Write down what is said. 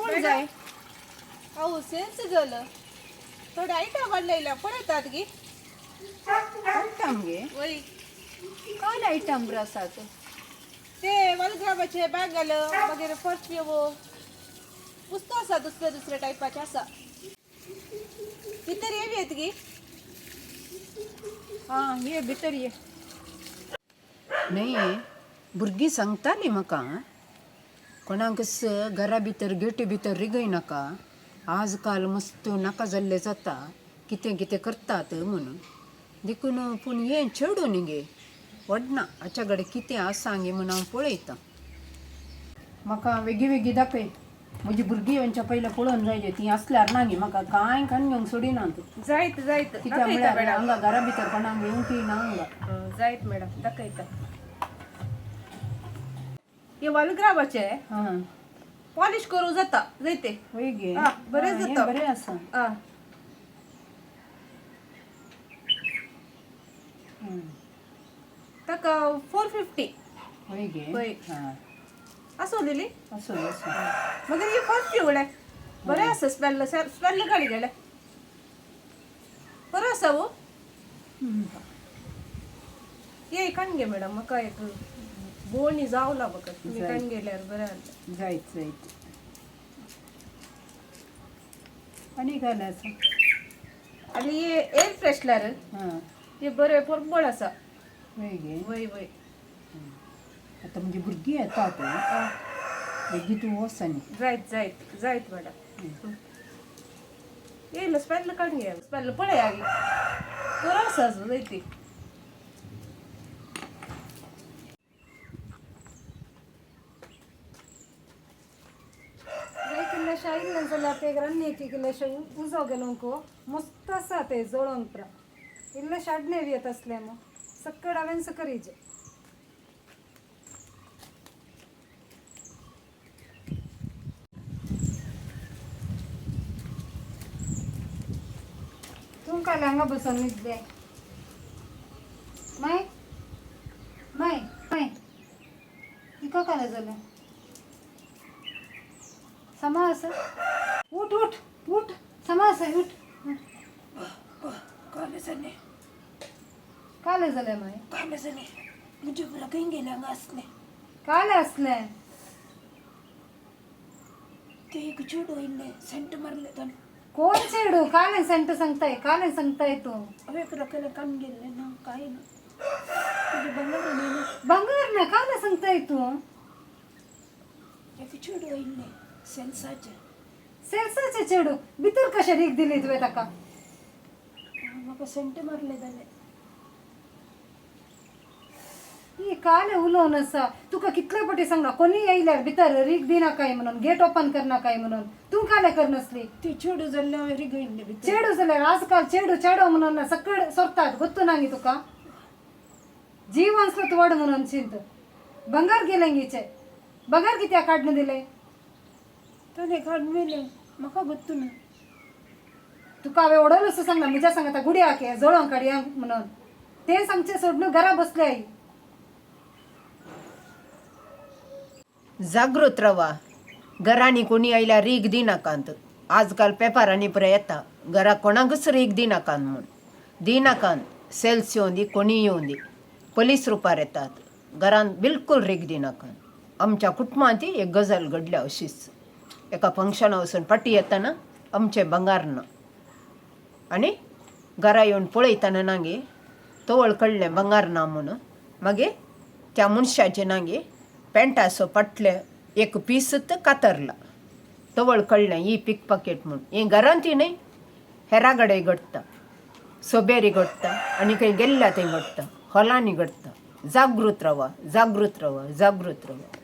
कोण जाय? अहो सेल्स गर्ल, थोडे आयटम वाडलेल्या पळयतात गी. आयटम गे? वय. काय आयटम बरं आसात? ते वलग्राबाचे बँगल वगैरे, परफ्यूम पुस्तक आसा, दुसरे दुसरे टायपाचे आसा. भितर येवी येत गी? आं, ये भितर ये. न्हय, भुरगीं सांगतालीं म्हाका, कोणाकच घरा भितर गेटी भितर रिगय नाका, आज काल मस्त नाका जाल्लें जाता, कितें कितें करतात म्हणून. देखून पूण हें चेडूं न्ही गे, व्हडना हाच्या कडेन कितें आसा गे म्हूण हांव पळयतां. म्हाका वेगळी वेगळी दाखय. म्हजी भुरगीं येवच्या पयलीं पळोवन जाय. ती आसल्यार ना गे म्हाका कांय काडून घेवंक सोडिनात. जायत जायत. कित्याक म्हळ्यार हांगा घरा भितर कोणाक येवंकय ना हांगा. जायत मॅडम, दाखयता. हे वलग्राबाचे हां. पॉलिश करू जाता जायते. वय गे? आं, बरें आं, हें जाता. बरें आसा. आं. ताका 450. वय गे? वय. हां. आसो लिली. असो असो. मगेर हे परफ्यूम बरें आसा. स्मेल स्मेल काडी गेले, बरो आसा हो. ये काण घे मॅडम, म्हाका एक बोणी जावला म्हाका. तुमी जाय. काण गेल्यार बरें जालें. जायत जायत. आनी काय आसा? आनी हे एअर फ्रेशनर. हां. हे बरें परमळ आसा. वय गे? वय वय. आतां म्हजी भुरगीं येतात. आं. बेगीन तूं वच आनी. जायत जायत जायत मॅडम. येयलो स्मेल काडून घे. स्मेल पळया गे, बरो आसा जायती. इल्लेशें आयिल्लें जाल्यार ते रान्नीक इल्लेशें उजो गेलोंक मस्त आसा ते जळोंक प्रा. इल्लेशें आडनेवी येता आसलें मग सक्कड हांवें करीजे. तूं काल हांगा बसून न्हिदलें? माय माय माय, हिका काल जालें? समा आसा? उठ उठ उठ, समा आसा, उठ. काले जालें. काल जालें माय? काले जालें, म्हजे भुरगें गेलें हांगा आसलें. काल आसलें? ते एक चेडूं आयिल्लें, सेंट मारलें ताणें. कोण चेडू? काल सेंट सांगताय, काल सांगताय तूं? हांवें रकयलें, कान गेल्लें ना, कांय ना, तुजें भांगर न्ही. भांगर ना, काल सांगताय तूं? एक चेडूं आयिल्लें सेल्साचें. सेल्साचें चेडू भितर कशें रीक दिली तुवें ताका? म्हाका सेंट मारलें ताणें. ही काल उलोवन आसा. तुका कितले पटी सांगला, कोणी येयल्यार भितर रीक दिनाकाय म्हणून, गेट ओपन करनाकाय म्हणून. तूं काले करनासली? ते चेडूं जाल्लें, हांवें रिगयल्लें भितर. चेडू जाल्यार आजकाल चेडू चेडो म्हणून ना सकड सोरतात, गोत्तू नांगी तुका? जीव आसलो तुवाड म्हणून चिंत. भांगर गेलें गिचे, भांगर कित्याक काडून दिलें? ताणें काडून व्हेलें, म्हाका गोत्तू ना. तुका हांवें ओडोल असो सांगला, म्हज्या सांगता गुड्याक हे जळोंक काडया म्हणून. तें सांगचें सोडून घरा बसले आई. जागृत रावा. घरांनी कोणी आयल्यार रीग दिनाकात. आजकाल पेपरांनी पळय येता, घरा कोणाकच रीग दिनाकात म्हूण. दिनाकात. सेल्स येवंदी, कोणी येवंदी, पोलीस रुपार येतात. घरांत बिलकूल रीग दिनाकात. आमच्या कुटुंबांत एक गजाल घडल्या अशीच. एका फंक्शना वचून फाटीं येतना आमचें भांगार ना आनी घरा येवन पळयतना ना गे, तवळ कळ्ळें भांगार ना म्हणून. मागीर त्या मनशाचें ना गे पॅण्टाचो फाटलें एक पीसच कातरला. तवळ कळ्ळें ही पीक पॉकेट म्हूण. हें घरांतूय न्हय, हेरा कडेन घडटा, सोबेरी घडटा आनी खंय गेल्ल्या थंय घडटा, हॉलांनी घडटा. जागृत रावा, जागृत रावा, जागृत रावा.